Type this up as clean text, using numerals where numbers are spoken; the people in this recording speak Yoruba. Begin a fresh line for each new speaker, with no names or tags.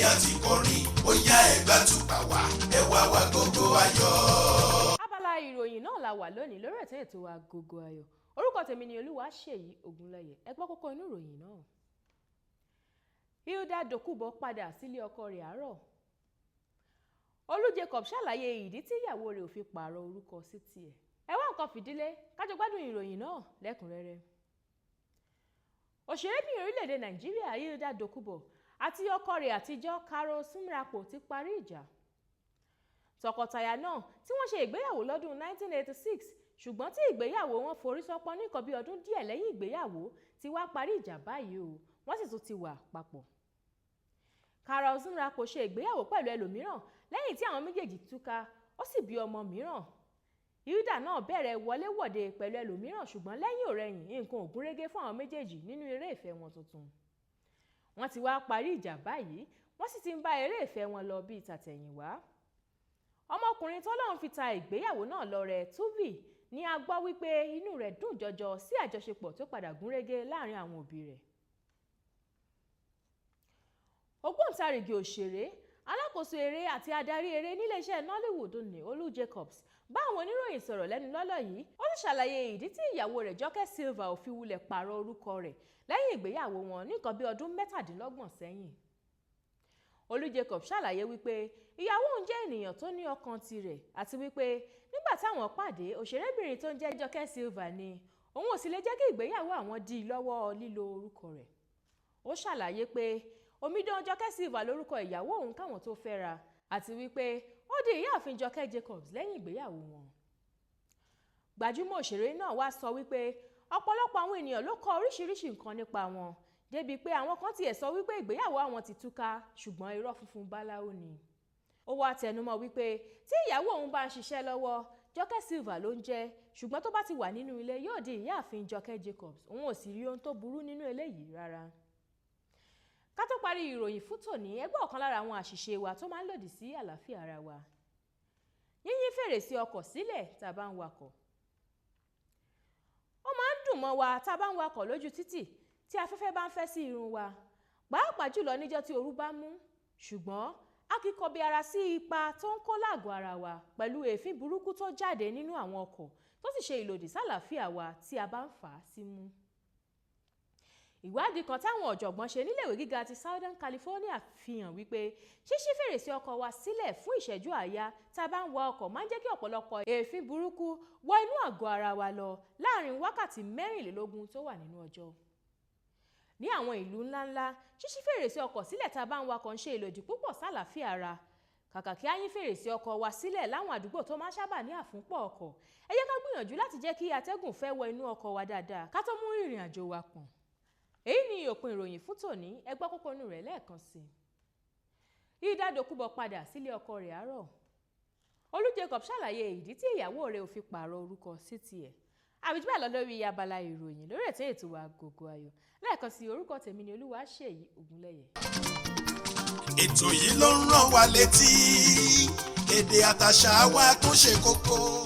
a ti kọrin. Ó yá, ẹ gbàtùpà wá, ẹ wá wá gógó ayọ̀.
Abala ìròyìn náà la wà lónìí lórí ètò Agogo Ayọ̀. Orúkọ tèmi ni Olúwaṣèyí Ògúnlẹ̀yẹ. Ẹ gbọ́ kókó inú ìròyìn náà. Hilda Dokubo padà sílé ọkọ rẹ̀ àárọ̀. Olú Jacob ṣàlàyé ìdí tí ìyàwó rẹ̀ ò fi pààrọ̀ orúkọ sí tiẹ̀. Ẹ wá nǹkan fìdí lé ká jọ gbádùn ìròyìn náà lẹ́kùnrẹ́rẹ́. Òṣèrébìnrin orílẹ̀-èdè Nàìjíríà Hilda Dokubo àti ọkọ rẹ̀ àtijọ́ Carol Sunrapo ti parí ìjà. Tọkọtaya náà tí wọ́n ṣe ìgbéyàwó lọ́dún 1986, ṣùgbọ́n tí ìgbéyàwó wọn forí sọpọ́n ní nǹkan bí ọdún díẹ̀ lẹ́yìn ìgbéyàwó, ti wá parí ìjà báyìí o, wọ́n sì tún ti wà papọ̀. Carol Sunrapo ṣe ìgbéyàwó pẹ̀lú ẹlòmíràn lẹ́yìn tí àwọn méjèèjì túká, ó sì bí ọmọ mìíràn. Hilda náà bẹ̀rẹ̀ wọléwọ̀de pẹ̀lú ẹlòmíràn, ṣùgbọ́n lẹ́yìn òrẹyìn, nǹkan ò gúnrégé fún àwọn méjèèjì nínú eré ìfẹ́ wọn tuntun. Wọ́n ti wá parí ìjà báyìí, wọ́n sì ti ń bá eré ìfẹ́ wọn lọ bíi tàtẹ̀yìnwá. Ọmọkùnrin tọ́lọ́run fi ta ìgbéyàwó náà lọ́rẹ, Tuvi, ni a gbọ́ wípé inú rẹ̀ dùn jọjọ sí àjọṣepọ̀ tó padà gúnrégé láàrin àwọn òbí rẹ̀. Ògbóǹtarìgì òṣèré, alákòóso eré àti adarí eré níléeṣẹ́ Nollywood ní Olú Jacobs bá àwọn oníròyìn sọ̀rọ̀ lẹ́nu lọ́lọ́ yìí. Ó sì ṣàlàyé ìdí tí ìyàwó rẹ̀ Jọkẹ́ Silva ò fi wulẹ̀ pààrọ̀ orúkọ rẹ̀ lẹ́yìn ìgbéyàwó wọn ní nǹkan bí ọdún 27 sẹ́yìn. Olú Jacob ṣàlàyé wípé ìyàwó òun jẹ́ ènìyàn tó ní ọkàn tirẹ̀, àti wípé nígbà táwọn pàdé, òṣèrébìnrin tó ń jẹ́ Jọkẹ́ Silva ni, òun ò sì lè jẹ́ kí ìgbéyàwó àwọn dí i lọ́wọ́ lílo orúkọ rẹ̀. Ó ṣàlàyé pé omidan Jọkẹ́ Silva lórúkọ ìyàwó òun káwọn tó fẹ́ra, àti wípé ó di ìyáàfin Jọkẹ́ Jacobs lẹ́yìn ìgbéyàwó wọn. Gbajúmọ̀ òṣèré náà wá sọ wípé ọ̀pọ̀lọpọ̀ àwọn ènìyàn ló kọ oríṣiríṣi nǹkan nípa wọn, débi pé àwọn kan tiẹ̀ sọ wípé ìgbéyàwó àwọn ti túká, ṣùgbọ́n irọ́ funfun báláwo ni. Ó wá tẹnumọ́ wípé tí ìyàwó òun bá ń ṣiṣẹ́ lọ́wọ́, Jọkẹ́ Silva ló ń jẹ́, ṣùgbọ́n tó bá ti wà nínú ilé, yóò di ìyáàfin Jọkẹ́ Jacobs. Òun ò sì rí ohun tó burú nínú eléyìí rárá. Ká tó parí ìròyìn fún tòní, ẹ gbọ́ ọ̀kan lára àwọn àṣìṣe wa tó máa ń lòdì sí àlàáfíà ara wa: yíyí fèrèsé ọkọ̀ sílẹ̀ tá a bá ń wakọ̀. Ó máa ń dùn mọ́ wa tá a bá ń wakọ̀ lójú títì tí afẹ́fẹ́ bá ń fẹ́ sí irun wa, pàápàá jùlọ níjọ́ tí ooru bá mú, ṣùgbọ́n a kì í kọbi ara sí ipa tó ń kó lágọ̀ọ́ ara wa pẹ̀lú èéfín burúkú tó jáde nínú àwọn ọkọ̀, tó sì ṣe ìlòdì sálàáfíà wa tí a bá ń fà á símú. Ìwádìí kan táwọn ọ̀jọ̀gbọ́n ṣe níléèwé gíga ti Southern California fi hàn wípé ṣíṣí fèrèsé ọkọ̀ wa sílẹ̀ fún ìṣẹ́jú àáyá tá a bá ń wa ọkọ̀ máa ń jẹ́ kí ọ̀pọ̀lọpọ̀ èéfín burúkú wọ inú àgọ́ ara wa lọ láàrin wákàtí 24 tó wà nínú ọjọ́. Ní àwọn ìlú ńláńlá, ṣíṣí fèrèsé ọkọ̀ sílẹ̀ tá a bá ń wakọ̀ ń ṣe ìlòdì púpọ̀ sálàáfíà ara. Kàkà kí á yín fèrèsé ọkọ̀ wa sílẹ̀ láwọn àdúgbò tó máa ń sábà ní àfúnpọ̀ ọkọ̀, ẹ jẹ́ ká gbìyànjú láti jẹ́ kí atẹ́gùn fẹ́ wọ inú ọkọ̀ wa dáadáa ká tó mú ìrìn àjò wa pọ̀n. Èyí ni òpin ìròyìn fún tòní. Ẹ gbọ́ kókó inú rẹ̀ lẹ́ẹ̀kan sí i. Hilda Dokubo padà sílé ọkọ rẹ̀ àárọ̀. Olú Jacob ṣàlàyé ìdí tí ìyàwó rẹ̀ ò fi pààrọ̀ orúkọ sí tiẹ̀. Àbíjú bẹ́ẹ̀ lọ lórí abala ìròyìn lórí ètò Agogo Ayọ̀. Lẹ́ẹ̀kan sí, orúkọ tèmi ni Olúwaṣèyí Ògúnlẹ̀yẹ.
Ètò yìí ló ń rán wa létí èdè àtàṣà wa tó ṣe kókó.